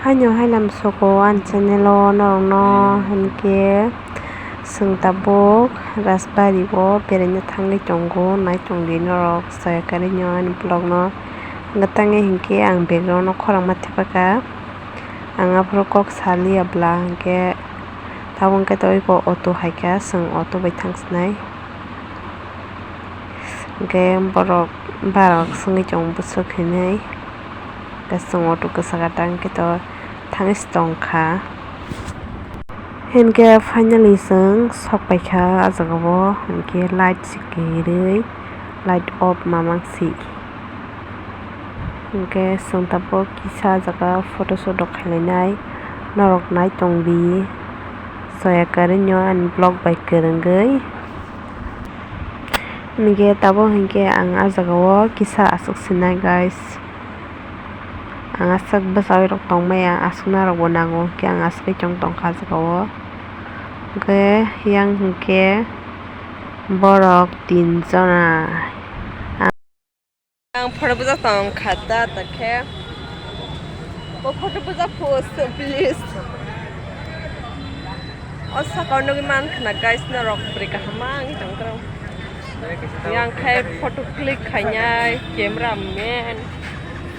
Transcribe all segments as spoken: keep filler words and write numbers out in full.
Haino hai lam soko ani channel o norokno hinkhe chwng tabuk Rajbari o beraina thangwi tongo, naichongdi norok chaya karwi nw ani vlog no. Hwnkhe tangwi hinkhe ang background o khorang ma thepaka, ang aphuru kok saliya bwla hinkhe tabuk hinkhe tei auto haikha, chwng auto bai thangsinai. Hinkhe borok barok swngwi tongo bwswk hinwi. Hwnkhe chwng auto kwchak gata hinkhe to thangwi se tongkha. Hinkhe finally chwng sok paikha ah jagao, hinkhe light se kwrwi, light off mamang si. Hinkhe chwng tabuk kisa ah jaga photoshoot rok khailainai norok nai tongdi, chaya karwi nw ani vlog bai kwrwngwi. Hinkhe tabuk hinkhe ang ah jagao kisa aswk sinai guys. Ang aswk bwchawi rok tongmaya, aswkna rokbo nango, hinkhe ang aswk tong tongkha ah jagao. Hinkhe yang hinkhe borok tin jona. Ang photo bujak tong kha ta, ta khe. O photo bujak pho, so please. O saka o nugwi man khna guys, norok bwrwi kaham ma wngwi tong kwrwng. Yang khai photo click khainai camera man.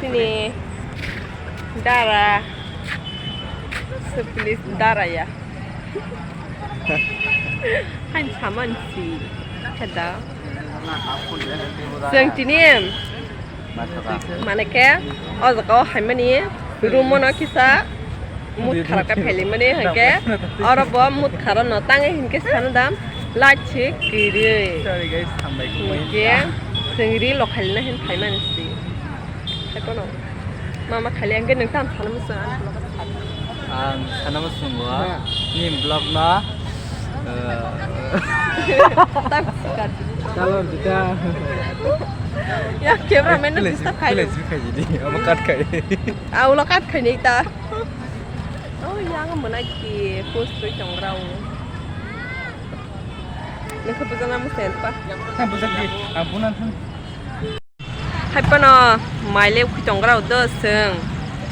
Sini dara. So please dara ya. Hain saman si. Heda. Chwng tini mane khe o jaga o haimani room o no kisa mut khara khe phailai mani hinkhe oro bo mut khara no tangwi hinkhe sana dam light se kwrwi. Sorry guys, hambai kubui. Hinkhe chwng reel rok khailai na hin phaimani si. Hai kono mama khailai hinkhe nwng tam sana muchung ani vlog o. Ang sana muchungo ni vlog no. Kalon kita. Ya camera man no disturb khai. Please khai di. Amo cut khai. Ah, ulo cut khai ni ta. Oh, yang mana ki post roi tong rau. Nengkhe bujana musen pa. Hai bujak di. Abunan. Hai phano mai le khwi tong rok do chwng.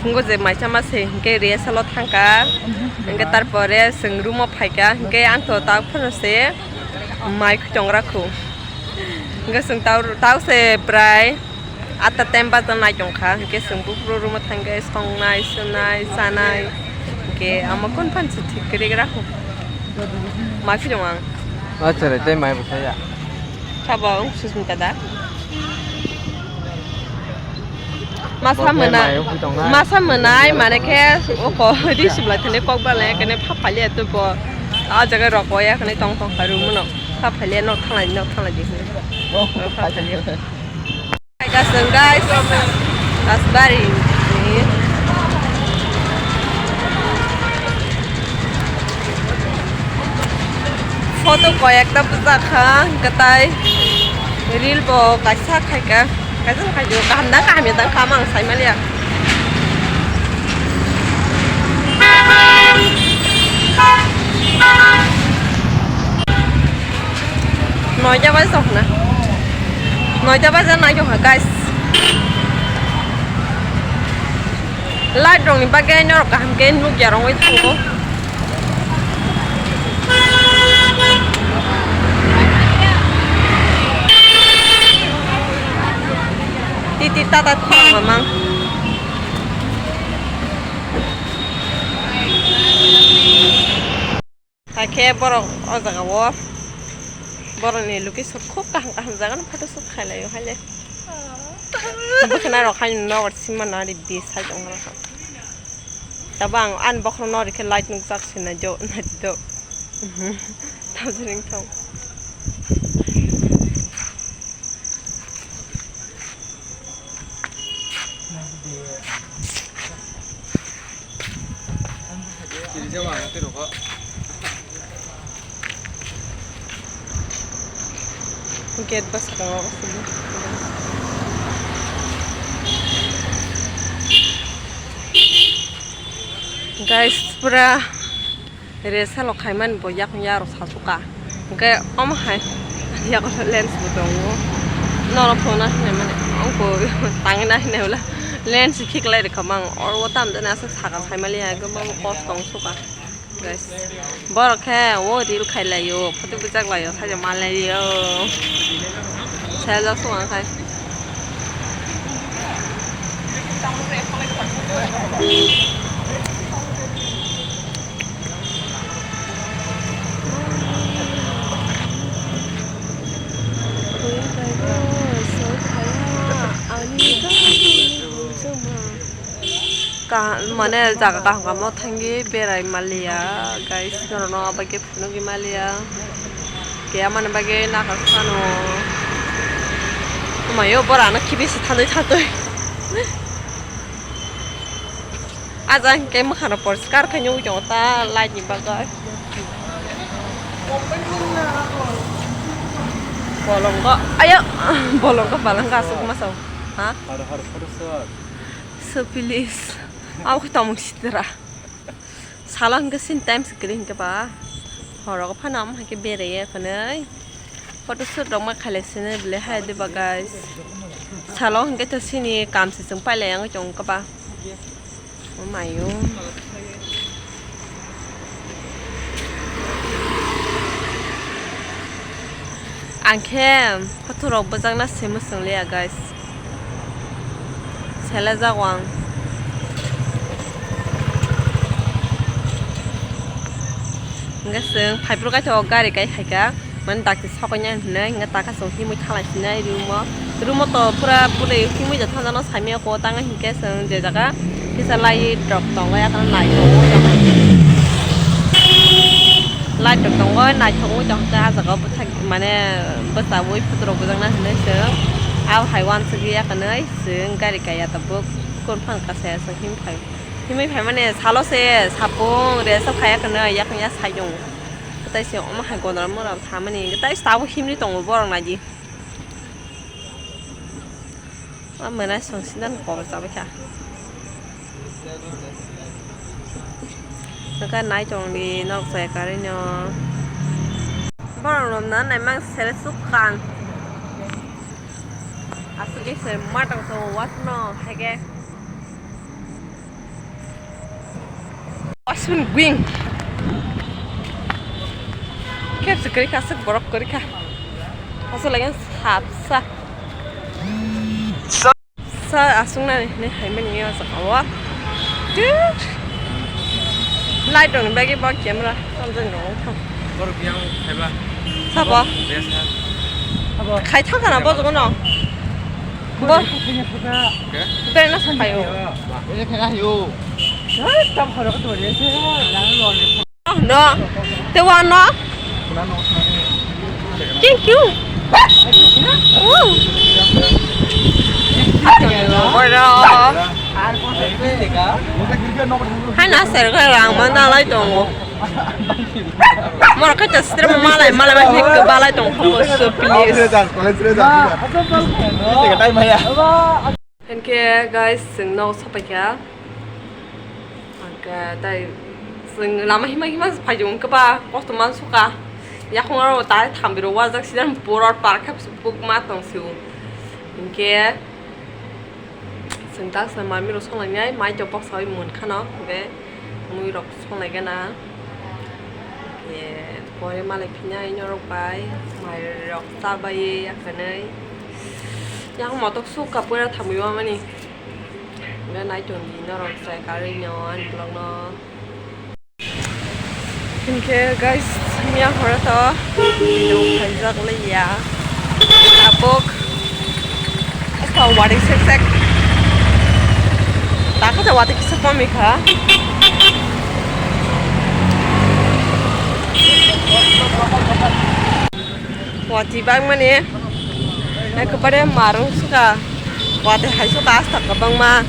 Phungo je mai chama se hinkhe rehearsal o thangkha. Hinkhe tarpore chwng room o phaikha. Hinkhe ang to tak phano se mai khwi tong rok khu. Hinkhe chwng tau, tau se prai atta ten baja nai tong kha. Hinkhe chwng buphuru room o thangkhe songnai, swnai, chanai. Hinkhe amo kon phan se thik kwrwi gra khu. Mai khwi tong ang. Acha re, tei mai bo saya. Sabo wng Susmita da. Masa mwnai, masa mwnai mane khe oko di sibla thani kok bale kene pha phalia tu bo. A jaga rok ya kene tong tong kharu muno. Pha phalia nok thalai, nok thalai di. Guys, guys, Rajbari. Photo koi ekta bujak kha, hwnkhe tai reel bo kaisa khaikha, kaisa khaikha, kaham da kaham ya da kaham ang sai manya. Noita baje tong khna, noita baje nai tong kha guys. Light rokni bagwi norok kaham khe nukya rwngwi thango. Titi tata khorang mamang. Hakhe borok o jaga o borokni location khub kaham kaham jaga no photo shoot khailai o haile. Bwkhwnai rok haino nogo sima nari di side ongkha. Tabang ani bokhorok no rikhe light nukjak se naido naido. Tabjani wngthong. Gate bwskango. Guys, pura rehearsal o khaimani bo yakung yarok sasuka. Hwnkhe omo hai yago lens bo tongo. Norok phone hinwi mani, ongko tangwi na hinwi wla. Lens khiklai rikha mang, oro tam jani aswk saka saimaliya, gabang kosto wng suka. Guys, borok khe o reel khai laio, photo bijak laio, saja ma laio. Sel jak sung ang khai. Kaham, mane jaga kaham kaham o thangwi berai maliya, guys, norokno abo khe phunugwi maliya, keya mani bagwi nakar phano. Omayo, borano khe bisi thandwi thandwi. Aja hwnkhe mwkhang rok poriskar khe nugwi tongo ta light ni bagwi. Bolongo, ayo, bolongo balanga aswk masa o. Ha? So please. Abo khe tongmung sitra. Salo hwnkhe sin time se kwrwi hwnkhe ba. Horo phano omo hai khe beraiya phwnwi. Photoshoot rok ma khailai sini bwlai hai diba guys. Salo hwnkhe to sini kam se chwng pailai wngwi tongo khe ba. Oh mayo. Ang khe photo rok bwjakna se mwswng liya, guys. Sele jago ang. Hwnkhe chwng phaiphuru kaisa o gari kai khaikha, mane dakti sokoi nai hinwi, hwnkhe taka chwng himwi thalai sinai room o. Room o to pura puri himwi ja thang jano saimanya kok tang hinkhe chwng je jaga kisa light rok tongo, yakhe nai tongo. Light rok tongo, naithok wngwi tongkha ah jaga o bwthak mane bwchaui photo rok bwjakna hinwi chwng abo hai uansugwi yakhe nai chwng gari kaiya tabuk. Bukur phang kasa ya chwng himwi phai, himwi phai mani salo se sapung re sa phai yakhe nai yakhe ya sai tongo. Kwtai se omo hai gondra mora thamani kwtai se tabuk himwi tongo borok naidi. O mwnai song sinani kok chabai kha. Nokha nai tongdi norok chaya karwi no. Borok no na nai mang sele suk kang. Aswk khe se matang tongo watno hai khe. Aswk gwing. Khe se kwrwi kha, aswk borok kwrwi kha. Aswk lagi sapsa. Sa aswk nani hinwi hai mani o jaga o. Dude. Light rok ni bagwi bo camera tamjani rok wngkha. Borok yang khaiba. Sabo? Besa. Khai thang kana bo jogo no. Bo. Ke? Bere na sa phaio. Bere khe na yo. Hai tam khoro ko to re se. No. Te wa no. Thank you. Oro. Hai na ser ka rang man da lai tongo. Mor ka chastra malai malai ba hik balai tong ko so please. Hwnkhe guys, chwng no sapaikha. Hwnkhe tai chwng lama hima hima phaiyo hwnkhe ba kosto man suka. Yakung aro tai thambiro wajak sidan borok parkha puk ma tong sio. Hwnkhe chwng tak sa mami rok songlai nai mai to boksa oi mun khano hwnkhe mui rok songlai gana. Hwnkhe pore malai phina norok bai mai rok chabai ya khanai. Yang motok suk kapura thamwi wamani. Hwnkhe naiton di norok chai karwi no ani vlog no. Hinkhe guys, miya horo to video khaijak liya. Tabuk esta wari sek sek. Taka ta wati kisa komi kha. Wati bangmani ekbare marung suka. Wati hai suka asta kwbangma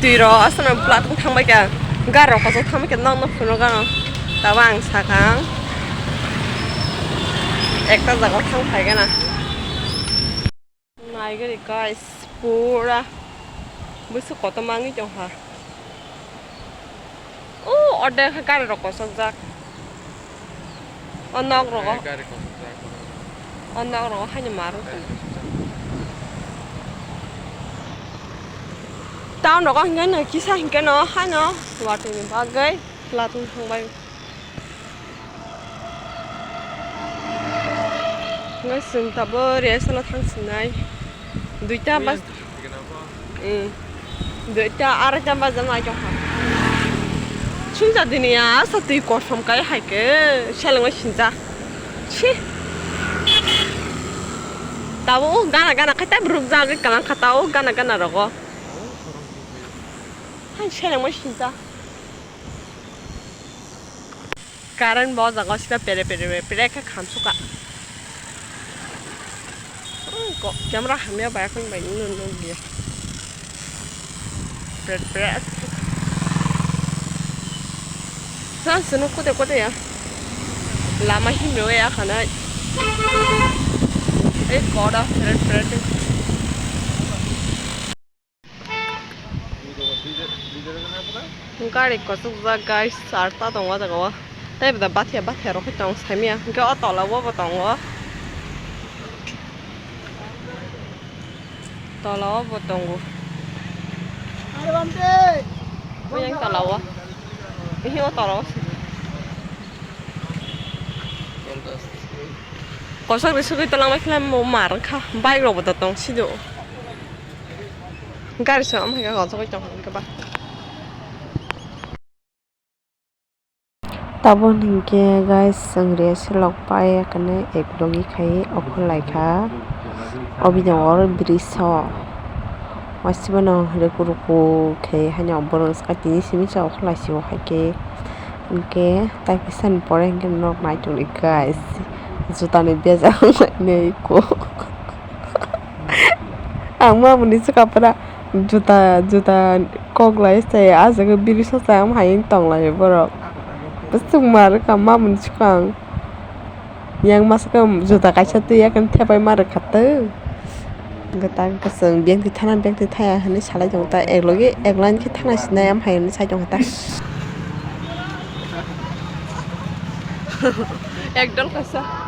twi rok aswk no plat wng thangbai kha. Gar rok kochok thangbai kha nok nok phunuk gano. Tabo ang sakang ekta jaga o thang phai gana. Naigari guys, pura bwswk kotorma wngwi tongkha. O ordek khe gari rok kosokjak. O nok rogo. Gari kosokjak. O nok rogo haino marung tong. Town rogo hingke no kisa hingke no haino watwi ni bagwi Platung thangbai. Hingke chwng tabuk rehearsal o thang sinai. Duita bas-, eh, duita araita baja nai tongkha. Chwngsa dini asa twi kosom kai hai khe selengma sinja. Chi. Tabuk o gana gana khai tabuk rukjagwi kalang kha ta o gana gana rogo. Hai selengma sinja. Current bo o jaga o sika pere pere pere pere khe khamsukha. Hmm, ko-, camera hamya bai khon bai nung nung ya. Pret pret. Sa sunu kote kote ya. Lama himyo ya khanai. Ei koda pret pret. Gari kochukjak guys, charta tongo o jaga o. Tei bo da bathia bathia rok khe tong saimanya. Hingke o tola o bo tongo. Tola o bo tongo. Oyang tola o. Ihi o tola o. Kosok ri sugui tolang bai khilai mo mar wngkha. Bike rok bo da tong sido. Gari so amhaika kosogwi tong hwnka ba. Tabuk hinkhe guys, chwng rehearsal rok pai kane ek logi khai okhor lai kha. O bini oro bridge o. Masibo no ruku ruku khe haino borok swkang tini simi cha okhor lai si o hai khe. Hinkhe tai kisa ni pore hinkhe nok nai tongdi guys. Juta ni bejak wng lai nai ko. Ang mamoni swkang pura juta, juta kok lai se, ah jaga biri sosa wng hai wng tong lai borok. Bwswk ma rwkha mamoni swkang. Yang masa khe juta kaisa twi ya khe thepai ma rwkha tw. Hwnkhe ta kwchwng biyang twi thana, biyang twi thaya hinwi salai tongo ta, ek logi ek line khe thana sinai am hai hinwi sai tongo ta. Ekdol kaisa.